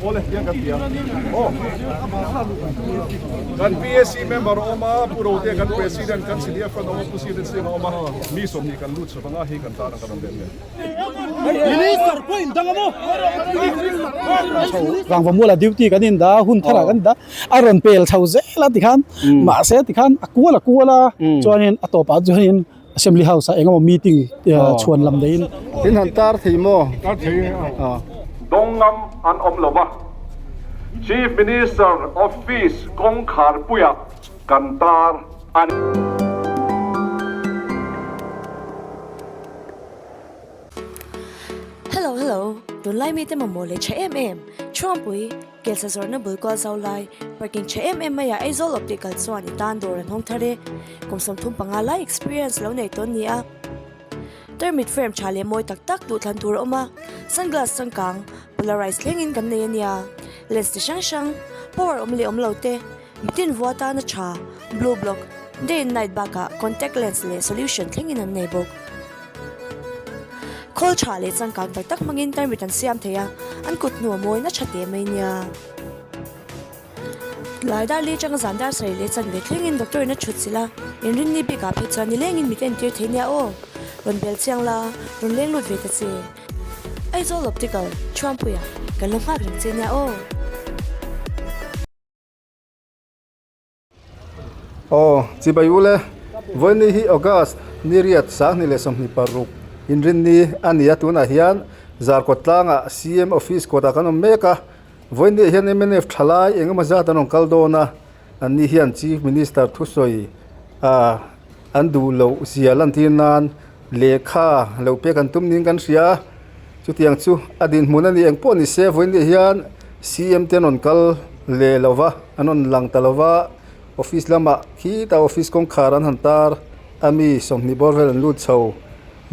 Awle tiang kan ti a. Aw. Kan PAC member a awm a, Pu Rotea kan President, kan Senior Front a awm a, Pu Steven Singh a awm a, mi 20 kan lut chho vanga hei kan tan a kan awm ve hmel. Chho Rangvamuala duty kan indah a, hun tharah kan indah a, a rawn pel chho zel a tikhan mahse tikhan a kual a kual a chuanin a tawpah chuanin Assembly House ah engemaw meeting chhuan lam deihin. In han tar thei maw? Tar thei a. Dawngngam an awm lo va, Chief Minister Office kawngkharpuiah kan tar a ni. Hello hello, tunlai mite mamawh leh tha em em, Chhuangpui, Kelsa zawrhna bul kual zau lai, parking tha em em maiah Aizawl Optical chuan i tan dawr an hawng thar e. Kum 35 lai experience lo nei tawn ni a. Tarmit frame tha leh mawi tak tak duhthlan tur a awm a, sunglass changkang, polarized thlengin kan nei a nia. Lens ti hrang hrang, power awm leh awm lo te, mitin vua tana tha, blue block, day and night bakah contact lens leh solution thlengin an nei bawk. Khawl tha leh changkang tak tak hmangin tarmit an siam thei a, an kut hnu a mawi na tha teh mai nia. Tlai dar li atanga zan dar sarih leh chanve thlengin doctor in a thut chilh a, inrinni bikah phei chuan nilengin mit entir thei nia aw. Rawn bel chiang la, rawn leng lut ve ta che. Aizawl Optical, Thuampuia, kan lo nghak reng che nia aw. Aw, chibai u le. Vawiini hi August ni riat 2026 inrinni a ni a, tunah hian Zarkawt tlangah CM office kawtah kan awm mek a. Vawiini ah hian mnf thalai eng emaw zat an rawn kal dawn a, anni hian Chief Minister thusawi ah an duh loh zia lantir nan lehkha lo pek an tum niin kan hria a. Chutiang chu a dinhmun a ni eng pawh ni se vawiin hian CM te an rawn kal leh lo va, an rawn lang ta lo va, office lamah khitah office kawngkhar an han tar a mi 20 bawr vel an lut chho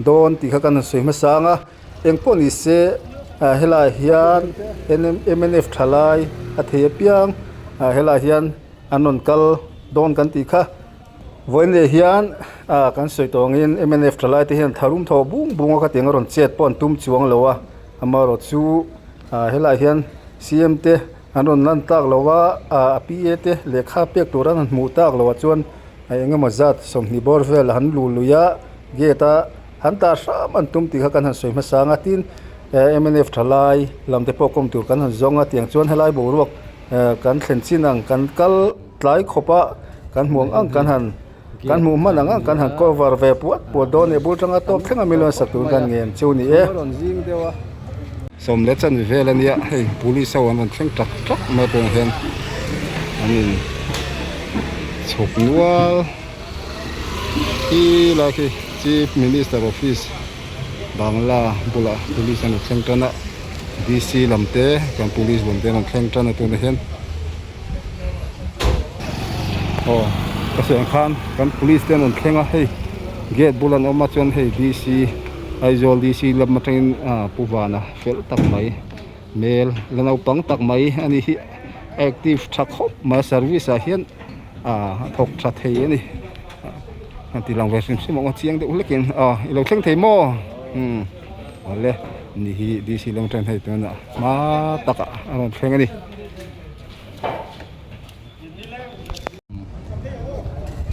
dawn tih kha kan han sawi hmasa ang a. Eng pawh ni se helaiah hian mnf thalai a thei apiang helaiah hian an rawn kal dawn kan tih kha. Vawiin leh hian ah kan sawi tawh angin mnf thalai te hian tharum thaw bung bung a khatiang a rawn chet pawh an tum chuang lo a amaherawh chu ah helaiah hian CM te an rawn lan tak lo a ah a PA te lehkha pek tur an han hmuh tak loh ah chuan eng emaw zat 20 bawr vel an luh lui a gate a han tar hram an tum tih kha kan han sawi hmasa ang a tin mnf thalai lam te pawh kawm tur kan han zawng a tiang chuan helai boruak kan thlen chin ang kan kal. Tlai khawpa kan hmuh ang ang kan han kan hmuh hman ang ang kan han cover ve puat puat dawn e bul tanga tawp thleng a million sak tur kan ngen chu ni e. Sawm leh chanve vel a nia hei police ho an rawn thleng tak tak mai pawh hian an in chhawp nual khi lai khi chief minister office bangla bulah police an rawn thleng tan a D_C lam te kan police lam te an rawn thleng tan a tunah hian. Aw ka sawi ang khan kan police te an rawn thleng a hei gate bul an awm a chuan hei D_C Aizawl D_C lam atangin ah pu vana fel tak mai hmel la naupang tak mai a ni hi active tha khawp mai a service ah hian ah a thawk tha thei a ni han ti lang ve hrim hrim ang aw chiang deuh hlekin aw i lo thleng thei maw umm awle ni hi D_C lam atang hei tunah hma takah a rawn thleng a ni.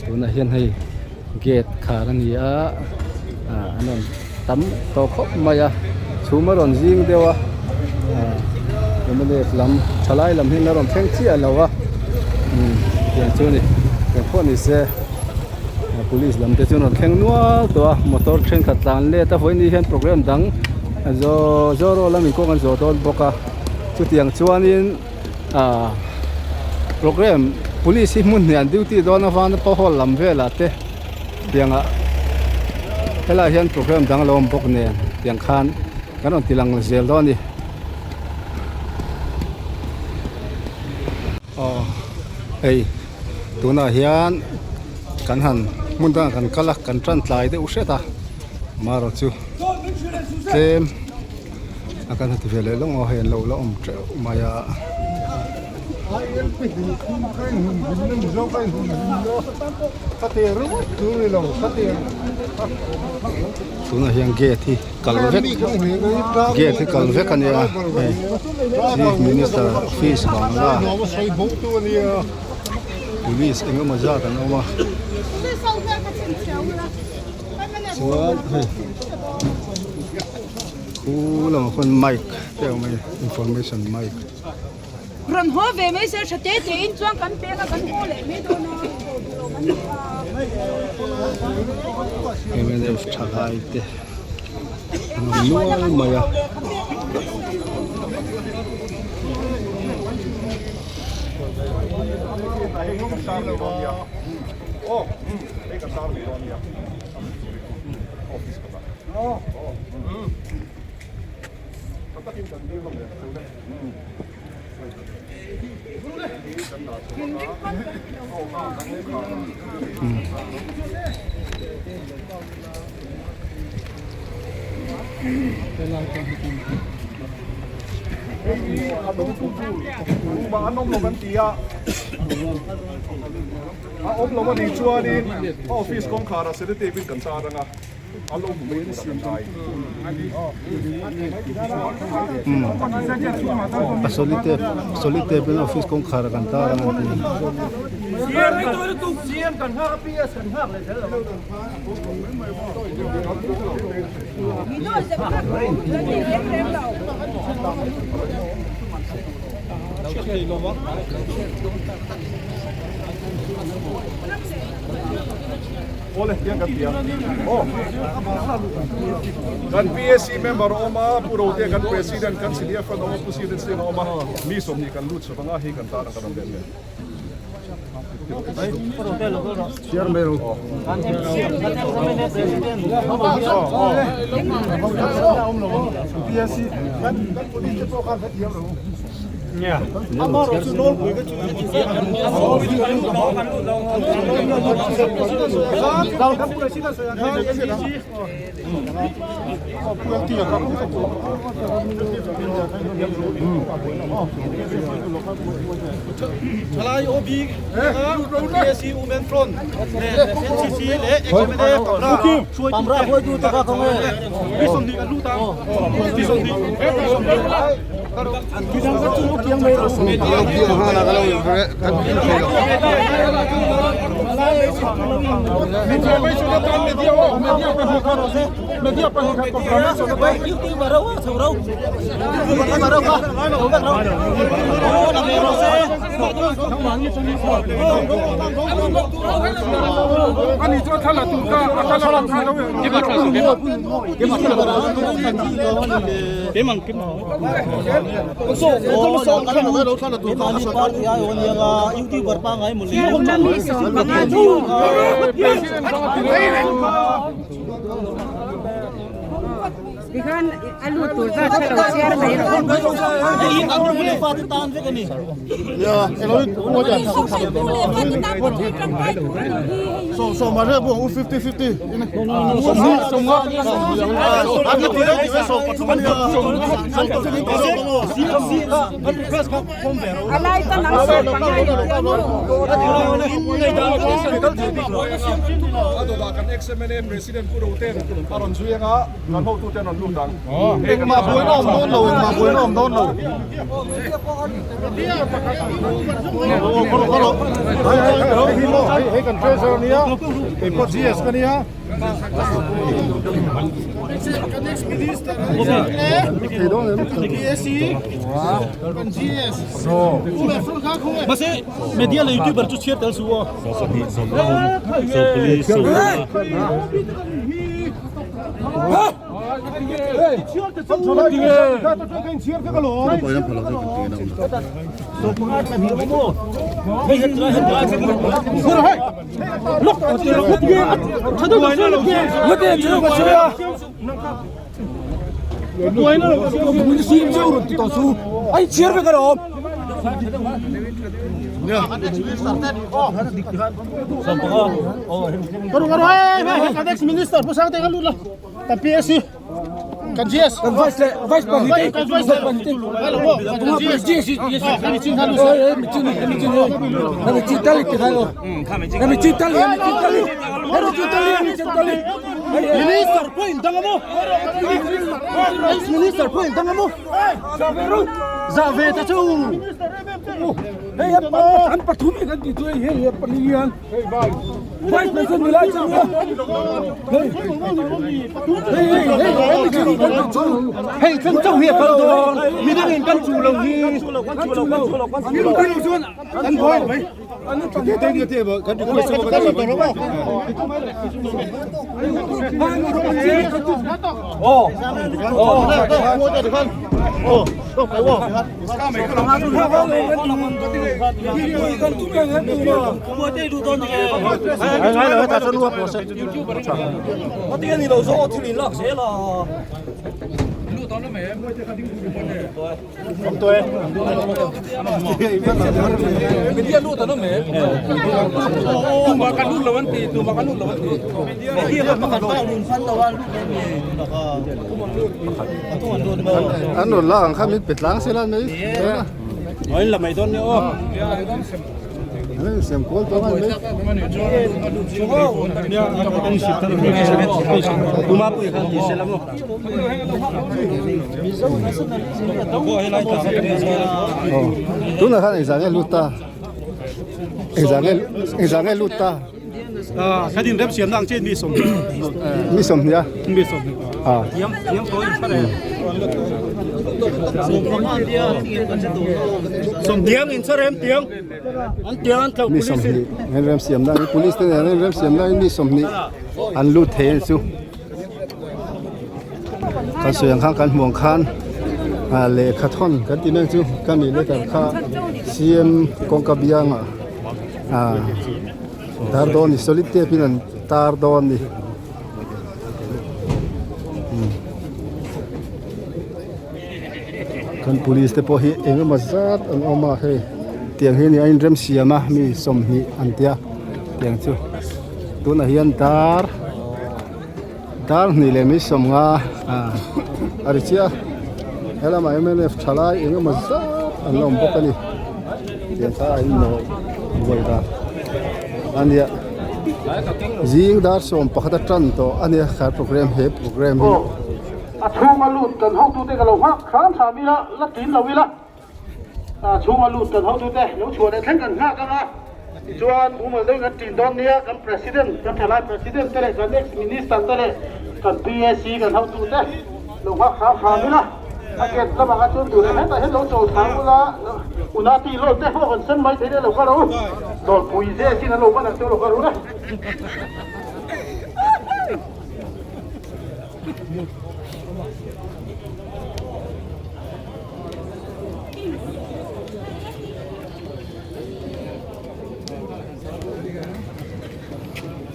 Tunah hian hei gate khar a ni a ah an rawn tam tawh khawp mai a chhum a rawn zing deuh a ah mnf lam thalai lam hi an la rawn thleng chiah lo a umm tiang chu a ni eng pawh ni se police lam te chu an rawn thleng nual tawh a motor thenkhat tlan let a vawiin ni hian program dang zaw zawraw lam inkawng an zawh dawn bawk a chutiang chuanin. Ahh program police hi hmun hnih an duty dawn avanga pawh hall lam velah te tiangah helaiah hian program dang a lo awm bawk nen tiang khan kan rawn ti lang zel dawn a ni aw hei tunah hian kan han hmun dangah kan kal a kan tan tlai deuh hret a marawh chu tlem. A kan heti ve leh lawng aw hei an lo la awm teuh mai a. Tunah hian gate hi kal vek gate hi kal vek a nia hei chief minister office bangla police eng emaw zat an awm a chuan hei khu lamah khuan mic te a awm a ni information mic. Rawn haw ve mai se tha te te in chuan kan peng a kan haw leh mai dawn a. Mnf thalai te an awm nual mai a. An awm lo kan ti a, a awm lo a nih chuanin office kawngkhar ah sellotape in kan tar ang a. A solitape solitape in office kawngkhar kan tar ang an ti. Awle hian kan ti a aw kan PAC member a awm a Pu Rote kan president kan senior front a awm a Pu Steven Singh a awm a mi sawmhnih kan lut chhuak anga hei kan tan a kan awm leh hle. Thalai OB PAC Women Front leh NCC leh XMLA Pamra hruaitu te kha khawnge mi sawmhnih kan lut ang mi sawmhnih Tikhan a lut tur zat kha lo chhiar mai rawh. A lai ta nang sawm panga in tia maw? A dawtah kan ex-MLA President Pu Roten a rawn zui anga kan hotute an rawn lut ang. Engmah buaina awm dawn lo, engmah buaina awm dawn lo. Hei kan treasurer ania, kei pawh GS ka nia. Mahse media leh youtuber chu chhiar tel suh aw. Kan GS kan vice le vice president kan vice president tunga GS mi chin kha lu mi chin mi chin mi chin tali ti kha lo mi chin tali mi chin tali mi chin tali mi chin tali Minister point dang mo Minister point dang mo Za ve ta chu Hei an pathum hi kan ti chu hei hei pali hian vice president ni lai chu hei hei hei hei mi chu kan ti chu hei chen chau hi kal don mi dang in kan chu lo hi kan chu lo kan chu chuan kan boi mai te te te ba kan request ba kan An rawn la ang kha min pe tlang sela mai An la mai dawn nia aw. An insiam kual tawh mai mai. Aw tunah khan engzah nge lut ta engzah nge engzah nge lut ta. Kha din rem siam na ang che mi 20 mi 20 a mi 20 a Tiang in charem tiang an tiang an tlo mi 20 an rem siam na ang police te nen an rem siam na mi 20 an lut thei ang chu kan sawi ang khan kan hmuh ang khan ah lehkha thawn kan tih mek chu ka mi letter kha CM kawngka bianga ah tar dawn ni solid tape in an tar dawn ni kan police te pawh hi eng emaw zat an awm a hei tiang hi a ni a inrem siam a mi 20 an tia tiang chu tunah hian dar dar hnih leh mi 50 ah a ri chiah a helamah mnf thalai eng emaw zat an la awm bawk a ni tiang kha a inlawh buai dan a nia zing dar 11 a tan tawh a nia kha program he program hi. A chhunga lut kan hotute ka lo nghak hram hram ila la tin lo ila a chhunga lut kan hotute lo chhuah leh thleng kan nghak anga tichuan mumal deuhin kan tin dawn nia kan president kan thalai president te leh kan ex minister te leh kan PAC kan hotute lo nghak hram hram ila a gate lamah kha chuan duh leh hetah hian lo chawl thang ula unati lawl te pawh kan sen mai thei lo ka ro dawlpui ze chin an lo ban ang chu lo ka ro le.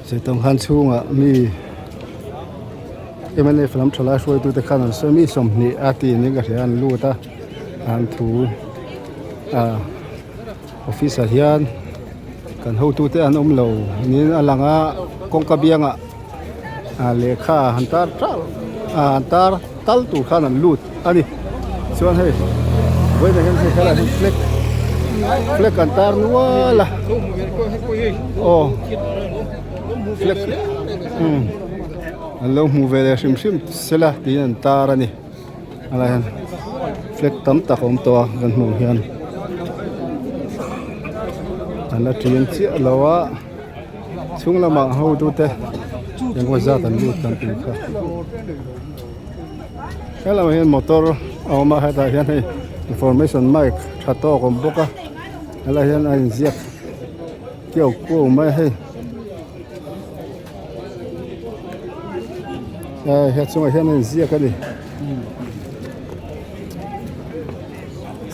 Saitam khan chhungah mi mnf lam tha lai hruaitute khan an sawi mi 20 a tin in ka hria an lut a an thu ah office ah hian kan hotute an awm lo niin a lang a kawngka biangah. ah lehkha han tar tal ah han tar tal tur khan an lut a ni chuan hei vawiinah hian hei helaiah hian flag flag an tar nual a aw flag umm an lo hmu ve leh hrim hrim sela tiin an tar a ni helaiah hian flag tam tak a awm tawh a kan hmuh hian an la ṭin chiah lo a. Chhung lamah hotute engemaw zat an lut kan tih kha helamah hian motor a awm a hetah hian hei information mic tha tawk a awm bawk a helaiah hian a inziak keuh kuau mai a hei he chungah hian a inziak a ni.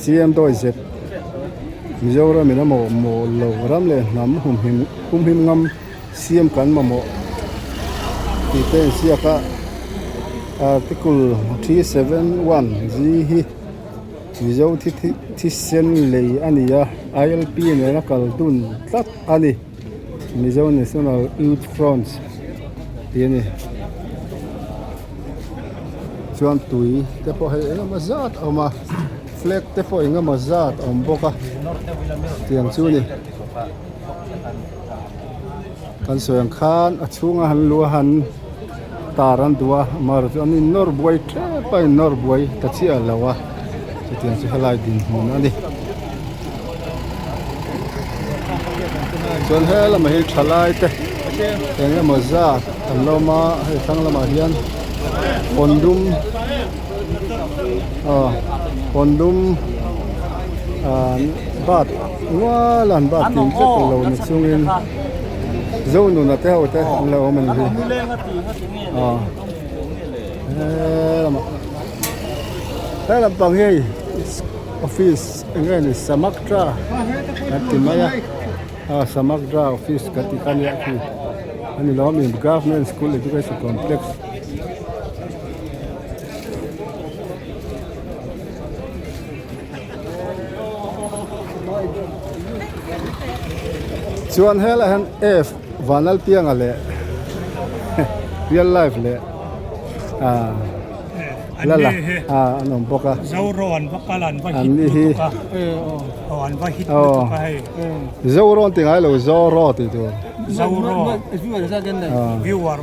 CM Dawizep Mizoram in a mamawh lo ram leh hnam humhim humhim ngam CM kan mamawh tih te a inziak a article 371 G hi Mizo thi thi thisen lei a ni a ILP nena kal dun tlat a ni Mizo National Youth Front tih a ni. Chuan tui te pawh hei eng emaw zat a awm a flag te pawh eng emaw zat a awm bawk a tiang chu a ni. Kan sawi ang khan a chhunga han lu a han tar an duh a amaherawh chu an innawr buai tep a innawr buai ta chiah lo a chutiang chu helai dinhmun a ni. Chuan he lamah hi thalai te eng emaw zat an lo awm a hei thlang lamah hian kawn dum aw kawn dum ah bat nual a an bat kim vek lo na chungin Zonuna te ho te an lo awm a ni hi aw he lamah he lampang hi hei office eng nge ni Samaktra kan ti mai a aw Samaktra office kan tih kha nia khi a ni lo ami government school education complex. Chuan helaiah hian F Vanlalpianga leh real life leh ah lala ah an awm bawk a an ni hi aw Zoro an ti ngai lo Zoro tih tur VR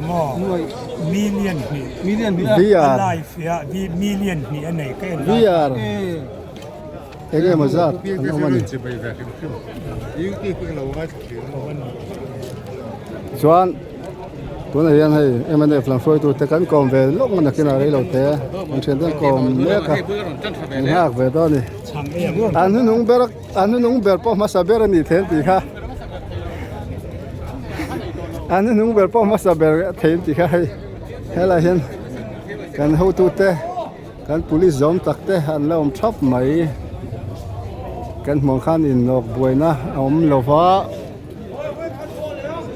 VR eng emaw zat an awm a ni chuan tunah hian hei mnf lam hruaitu te kan kawm ve lawk mai nakinah rei lo te an thian te an kawm mek a an nghak ve dawn a ni an hnuhnung ber an hnuhnung ber pawh hmasa ber a nih theih an tih kha an hnuhnung ber pawh hmasa ber a theih an tih kha hei helaiah hian kan hotute. Kan police zawm tak te an la awm thap mai. Kan hmuh ang khan innawk buaina a awm lo va,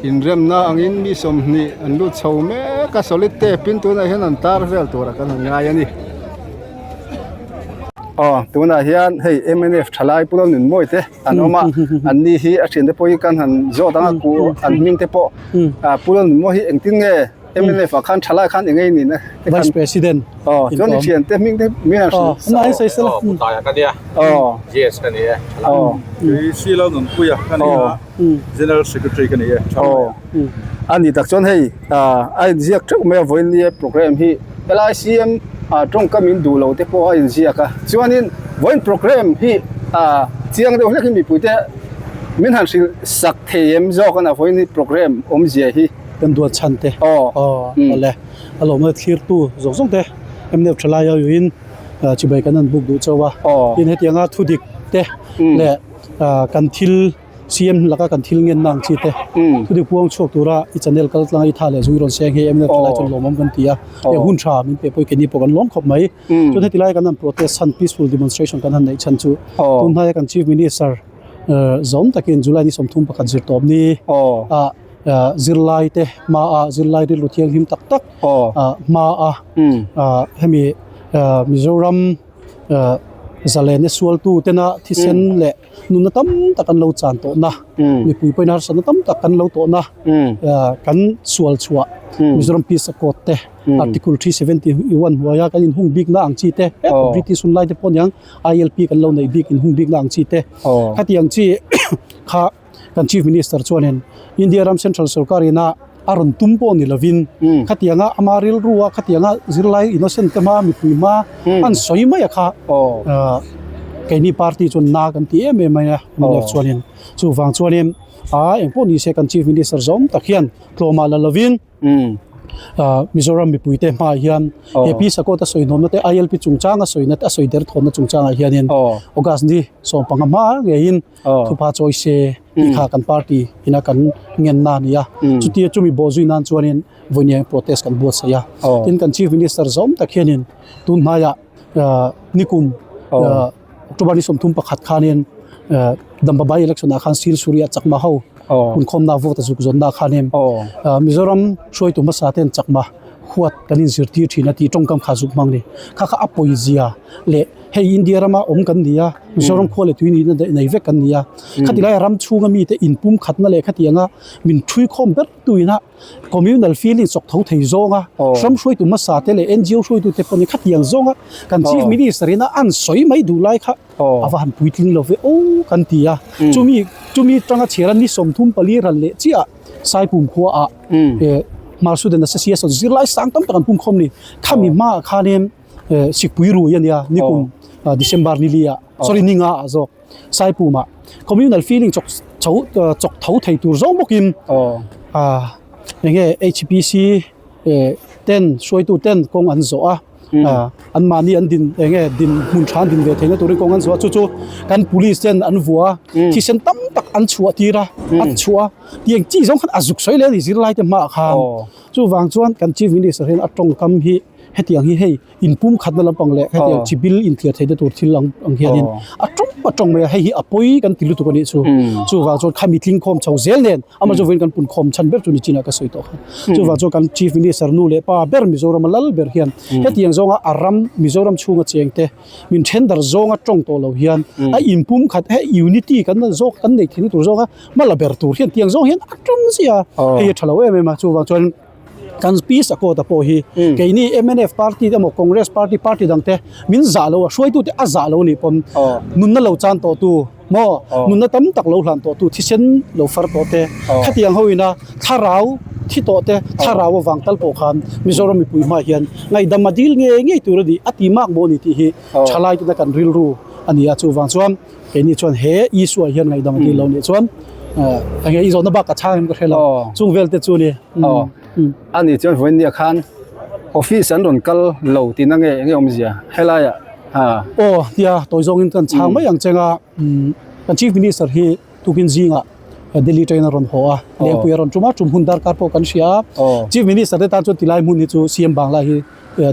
inremna angin mi 20 an lut chho mek a, solid tape in tunah hian an tar vel turah kan han ngai a ni. Aw tunah hian hei mnf thalai pawh an inmawi te an awm a, an ni hi a thiante pawh hi kan han zawt ang a, an hming te pawh Pu Lalnunmawi hi engtin nge MLA ah khan thalai khan engei ni na Vice President oh chuan i thian te hming te min an hrilh na sai sela putaia ka nia oh yes ka ni e oh kei silo nun puia ka ni a General Secretary ka ni e oh ani tak chuan hei a inziak theuh mai a vawiin nia program hi helai CM tawngkam in duh lo te pawh a inziak a chuanin vawiin program hi chiang deuh hlek in mipui te min han hrilh sak thei em zawk a vawiin hi program awmzia hi. Kan duat chhan te aw awle a lawmna thlirtu zawng zawng te mnf thalai ho in chibai kan han buk duh chauh a tin hetianga thu dik te leh kan thil CM laka kan thil ngen na ang chi te thu dik puang chhuak tura i channel kal tlanga i tha leh zui rawn seng hi mnf thalai chuan lawmawm kan ti a hei hun tha min pe pawh hi keini pawh kan lawm khawp mai chuan heti lai kan han protest chhan peaceful demonstration kan han neih chhan chu tunhnaia kan chief minister zawm takin July ni 31 zir tawp ni ah zirlai te hma a zirlai rilru thianghlim tak tak hma a hemi Mizoram zalena sualtu tena thisen leh nunna tam tak an lo chan tawhna mipui pawhin harsatna tam tak kan lo tawhna kan sual chhuah Mizoram Peace Accord te Article 371 hnuaia kan inhung bikna ang chi te British hun lai te pawh aniang ILP kan lo neih bik inhung bikna ang chi te khatiang chi kha kan Chief Minister chuanin India ram Central sorkar ina a rawn tum pawh ni lovin khatianga ama rilru a khatianga zirlai innocent te hma mipui hma an sawi mai a kha keini party chuan na kan ti em em mai a mnf chuanin chuvang chuanin a engpawh ni se kan Chief Minister zawm tak hian tlawmah la lovin Mizoram mipuite hmaah hian he Pi Sakawt a sawi hnawmna te ILP chungchang a sawina te a sawi der thawnna chungchangah hianin August ni 15 hma ngeiin thupa chawi se tih kha kan party ina kan ngenna a ni a. Chutia chumi bawh zui nan chuanin vawiin protest kan buatsaih a. Tin kan Chief Minister zawm tak hianin tun hnaiah nikum October ni 31 khanin Dampa by election ah khan Silsuri a chakma ho hunkhawmna vote a zuk zawnna khanin Mizoram hruaitu hmasa ten chakma. huat kan inzirtir thin a tih tawngkam kha zuk hmang a ni. Kha kha a pawizia leh hei India rama awm kan ni a, Mizoram khua leh tui nihna nei vek kan ni a, khati laia ram chhunga mite inpumkhatna leh khatianga min thuikhawm ber tuina communal feeling chawk tho thei zawnga ram hruaitu hmasa te leh NGO hruaitu te pawhin khatiang zawnga kan Chief Minister ina an sawi mai duh lai kha a va han puitling lo ve aw kan ti a. Chumi chumi tanga chhiara ni 34 ral leh chiah Saipum khua ah Hmar Student Association zirlai sang tam tak an pumkhawm ni. Khami hmaah khanin Sikpui rui a nia nikum December ni li ah sorry ni nga ah zawk. Saipumah communal feeling chawk chho chawk tho thei tur zawng bawkin ah eng nge HPC eh ten hruaitu ten kawng an zawh a ah an mahni an din eng nge din hmun tha an din ve theihna turin kawng an zawh a chu chu kan police ten an vua a thisen tam tak an chhuah tir a an chhuah a tiang chi zawng khan a zuk sawi leh a ni zirlai te hmaah khan chuvang chuan kan chief minister hian a tawngkam hi hetiang hi hei. Inpum khatna lampang leh hetiang chi bil inthiar theihna tur thil ang ang hianin a tawng a tawng mai a, hei hi a pawi kan ti lutuk a nih chu. Chuvang chuan khami tling khawm chho zel nen amah chu vawiin kan pun khawm chhan ber chu ni chinah ka sawi tawh kha. Chuvang chuan kan Chief Minister nu leh pa ber Mizorama lal ber hian hetiang zawnga a ram Mizoram chhunga cheng te min then dar zawnga tawng tawh lo hian a inpum khat he unity kan zawk kan nei theihna tur zawnga hma la ber tur hian tiang zawng hian a tawng zia hei a tha lo em em a chuvang chuan Kan Peace Accord a pawh hi keini mnf party te emaw Congress party party dang te min zah lo a hruaitu te a zah lo nih pawn nunna lo chan tawh tu maw nunna tam tak lo hlan tawh tu thisen lo far tawh te khatiang ho ina thlarau thi tawh te thlarau avang tal pawh khan Mizoram mipui hmaah hian ngaihdam a dil ngei ngei tur a ni a ti mak maw a ni tih hi thalai tena kan rilru a ni a chuvang chuan Keini chuan he Isua hian ngaihdam a tih lo nih chuan enge i zawhna bak ka chhang em ka hre lo. Chung vel te chu ni. A nih chuan vawiin khan office an rawn kal lo tihna nge enge awmzia helaiah ha. Aw tia tawi zawngin kan chhang mai ang cheng a kan Chief Minister hi tukin zingah Delhi train a rawn haw a Lengpui a rawn tum a tum hun darkar pawh kan hria a Chief Minister te tan chuan tilai hmun hi chu CM Bangla hi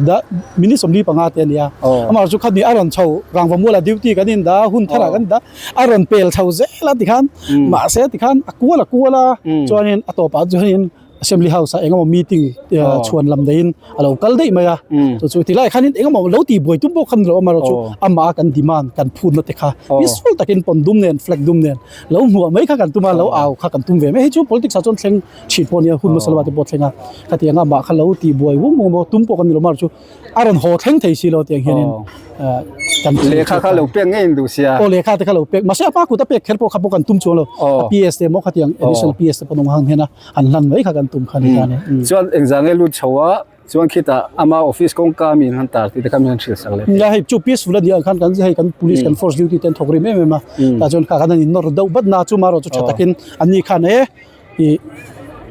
da minute 45 te a ni a amah chu khat ni a rawn chho rangva mual ah duty kan in dah a hun thar ah kan in dah a rawn pel chho zel a tikhan mahse tikhan a kual a kual a chuanin a tawpah chuanin assembly house ah engemaw meeting chhuan lam deihin a lo kal daih mai a chu chu tilai khanin engemaw lo tih buai tum pawh khan lo amaherawh chu amah a kan demand kan phutna te kha peaceful takin pawn dum nen flag dum nen lo hmuah mai kha kan tum a lo au kha kan tum ve mai hei chu politics ah chuan thleng Chhit pawh nia hun hmasa lamah te pawh thleng a, khatiang a mah kha lo tih buai vung vung maw tum pawh kan ni lo mar chu a rawn haw thleng thei si lo tiang hianin kan lehkha kha lo pek ngei in duh sia. Aw lehkha te kha lo pek mahse a hma kut a pek kher pawh kha pawh kan tum chuang lo a PS te maw khatiang additional PS te pawh nung hang hian a han hlan mai kha kan tum kha ni ta ni. Chuan engzah nge lut chho a Chuan khitah ama office kawngka mi an han tar tih te kha min han hrilh sak leh Nia hei chu peaceful a nia khan kan hei kan police kan force duty te an thawk rim em em a tah chuan kha khan an innawr deuh bat na chu marawh chu tha takin an ni khan e ih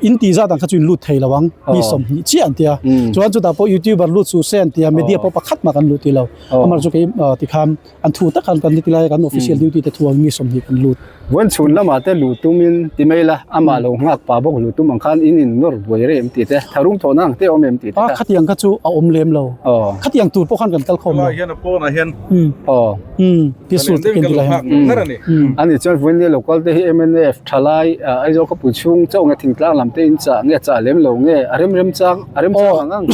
in tih zat ang kha chu in lut thei lo ang mi 20 chiah an tia chuan chutah pawh youtuber lut suh se an tia media pawh pakhat mah kan lut ti lo amaherawhchu kei tikhan an thu tak khan kan ti lai kan official duty te thu ang mi 20 kan lut. Vawiin chhun lamah te luh tumin ti mai la amah lo nghak pah bawk luh tum ang khan in in nawr buai rei em tih te tharum thawhna ang te a awm em tih te kha. Khatiang kha chu a awm lem lo khatiang tur pawh khan kan kal khawm lo. Helai hian a pawnah hian Peaceful takin ti lai hian. Ani chuan vawiin nia local te hi mnf thalai Aizawl khawpui chhung chauh nge thingtlang lam te in chah nge chah lem lo nge a rem rem chang a rem chang ang ang.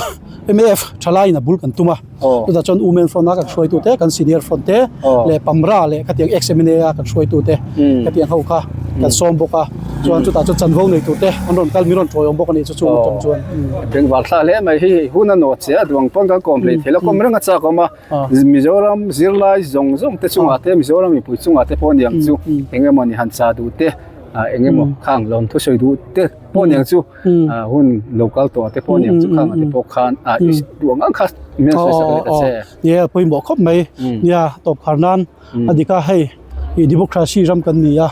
Mnf thalai in a bul kan tum a chutah chuan women front a kan hruaitu te kan senior front te leh pamra leh khatiang ex mna a kan hruaitu te khatiang ho kha kan sawm bawk a chuan chutah chuan chanvo nei tur te an rawn kal min rawn tawiawm bawk a nih chu chung atang chuan. Bengvar thla hle mai hi hun a nawt che a duang pawn kan kawm hleithei la kawm reng a chak awm a. Mizoram zirlai zawng zawng te chungah te Mizoram mipui chungah te pawh niang chu eng emaw ni han cha duh te eng emaw khang lawm thusawi duh te pawh niang chu hun lo kal tawh te pawh niang chu khang te pawh khan duh ang ang kha min sawi sak leh ta che. Nia pawimawh khawp mai nia tawp khar nan a dik a hei democracy ram kan ni a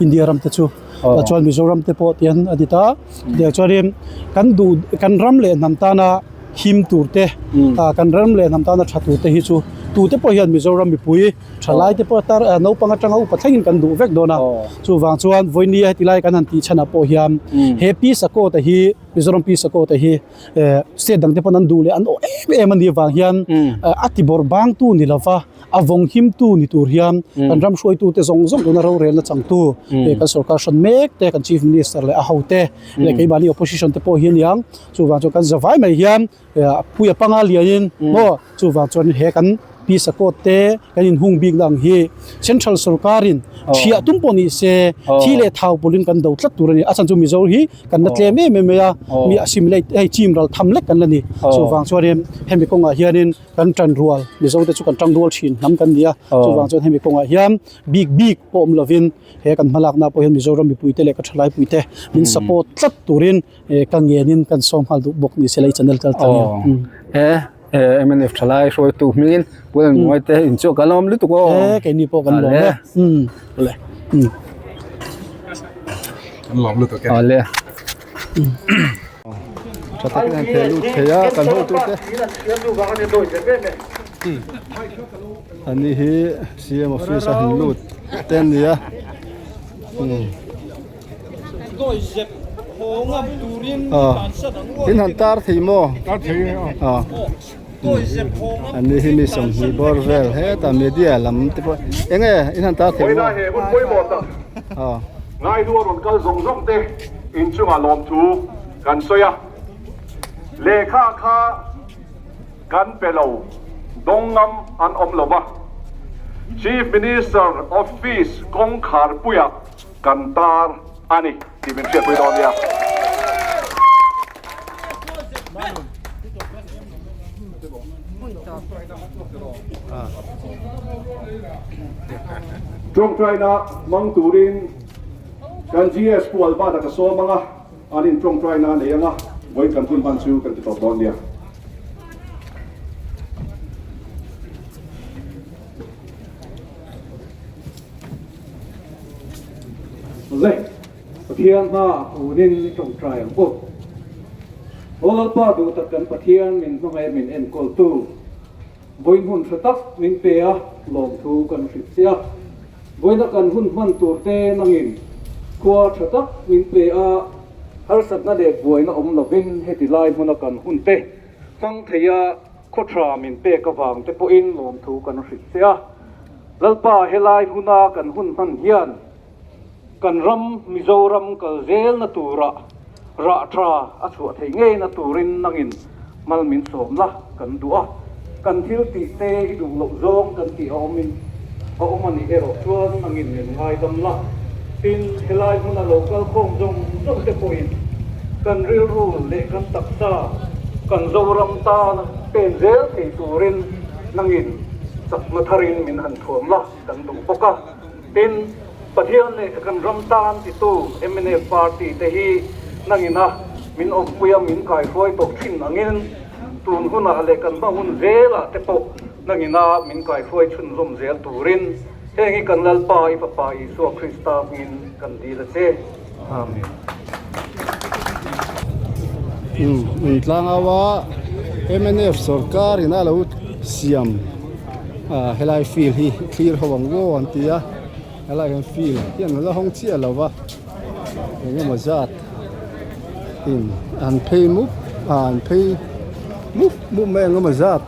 India ram te chu chuan Mizoram te pawh tian a ni ta chuanin kan duh kan ram leh hnam tana him tur te kan ram leh hnam tana tha tur te hi chu tute pawh hian Mizoram mipui thalai te pawh tar naupang atanga upa thlengin kan duh vek dawn a chuvang chuan vawinia heti lai kan han tih chhanah pawh hian he Pi Sakawta hi Mizoram Pi Sakawta hi state dang te pawn an duh leh an awh em em a nih vang hian a ti bawrh bangtu ni lova. A vawng himtu ni tur hian kan ram hruaitute zawng zawng tuna rorelna changtu kan sorkar hran mek te kan chief minister leh a hote leh keimahni opposition te pawh hi a niang chuvang chuan kan zavai mai hian puia panga lianin maw chuvang chuan he kan pisa court te kan inhung bikna ang hi central sorkarin thiah tum pawh ni se thi leh thau pawlhin kan do tlat tur a ni a chhan chu Mizo hi kan la tlem em em mai a mi assimilate hei chim ral tham lek kan la ni chuvang chuanin hemi kawngah hianin Kan tan rual, Mizo te chu kan tang rual thin hnam kan ni a, chuvang chuan hemi kawngah hian bik bik pawh awm lovin he kan hmalakna pawh hian Mizoram mipui te leh ka thalai pui te min support tlat turin ka ngenin kan sawm nghal duh bawk ni se la i channel kal tlang hian. He mnf thalai hruaitu hmingin Pu Lalmuai te inchhuak kan lawm lutuk aw. He keini pawh kan lawm e. Awle. Kan lawm lutuk e. Awle. Tha takin an theh lut thei a kan hotute ani hi CM office a han lut te an ni a in han tar thei maw ani hi mi 20 bawr vel hetah media lam te pawh eng nge in han tar thei maw. Ngaihnua rawn kal zawng zawng te inchungah lawmthu kan sawi a, lehkha kha kan pe lo dawng ngam an awm lo va, Chief Minister Office kawngkhar puiah kan tar a ni tih min hriatpui dawn nia. Tawngtaina hmang turin kan GS Pu Albert-a ka sawm ang a, an in tawngtaina a nei ang a, vawiin kan hun hman chu kan ti tawp dawn nia. Awle, Pathian hma kunin i tawngtai ang u. Aw Lalpa duh tak kan Pathian min hmangaih min enkawltu. Vawiin hun tha tak min pe a, lawmthu kan hrilh che a. Vawiina kan hun hman tur te nangin khua tha tak min pe a, harsatna leh buaina awm lovin heti lai hmuna kan hun te hmang thei a, khaw tha min pek avang te pawhin lawmthu kan hrilh che a. Lalpa helai huna kan hun hman hian kan ram Mizoram kal zelna tura rah tha a chhuah theih ngeina turin nangin mal min sawm la kan duh a, kan thil tih te i duh loh zawng kan tih a awmin a awm a nih erawh chuan nangin min ngaidam la. Tin, helai hmuna lo kal khawm zawng zawng te pawhin kan rilru leh kan taksa kan Zoram tana pen zel thei turin nangin chakna tharin min han thuam la kan duh bawk a. Tin, Pathian leh kan ram tan titu mnf party te hi nangina min awmpuia min kaihruai tawh thin angin tun hunah leh kan hma hun zelah te pawh nangina min kaihruai chhunzawm zel turin heng hi kan Lalpa i Fapa Isua Krista hmingin kan dil a che. Amen. Umm tlangau a mnf sorkar in a lo siam helai field hi thlir ho ang aw an ti a helai hian field hi an la hawng chiah lo va eng emaw zat in an phei mup an phei mup mup mai eng emaw zat.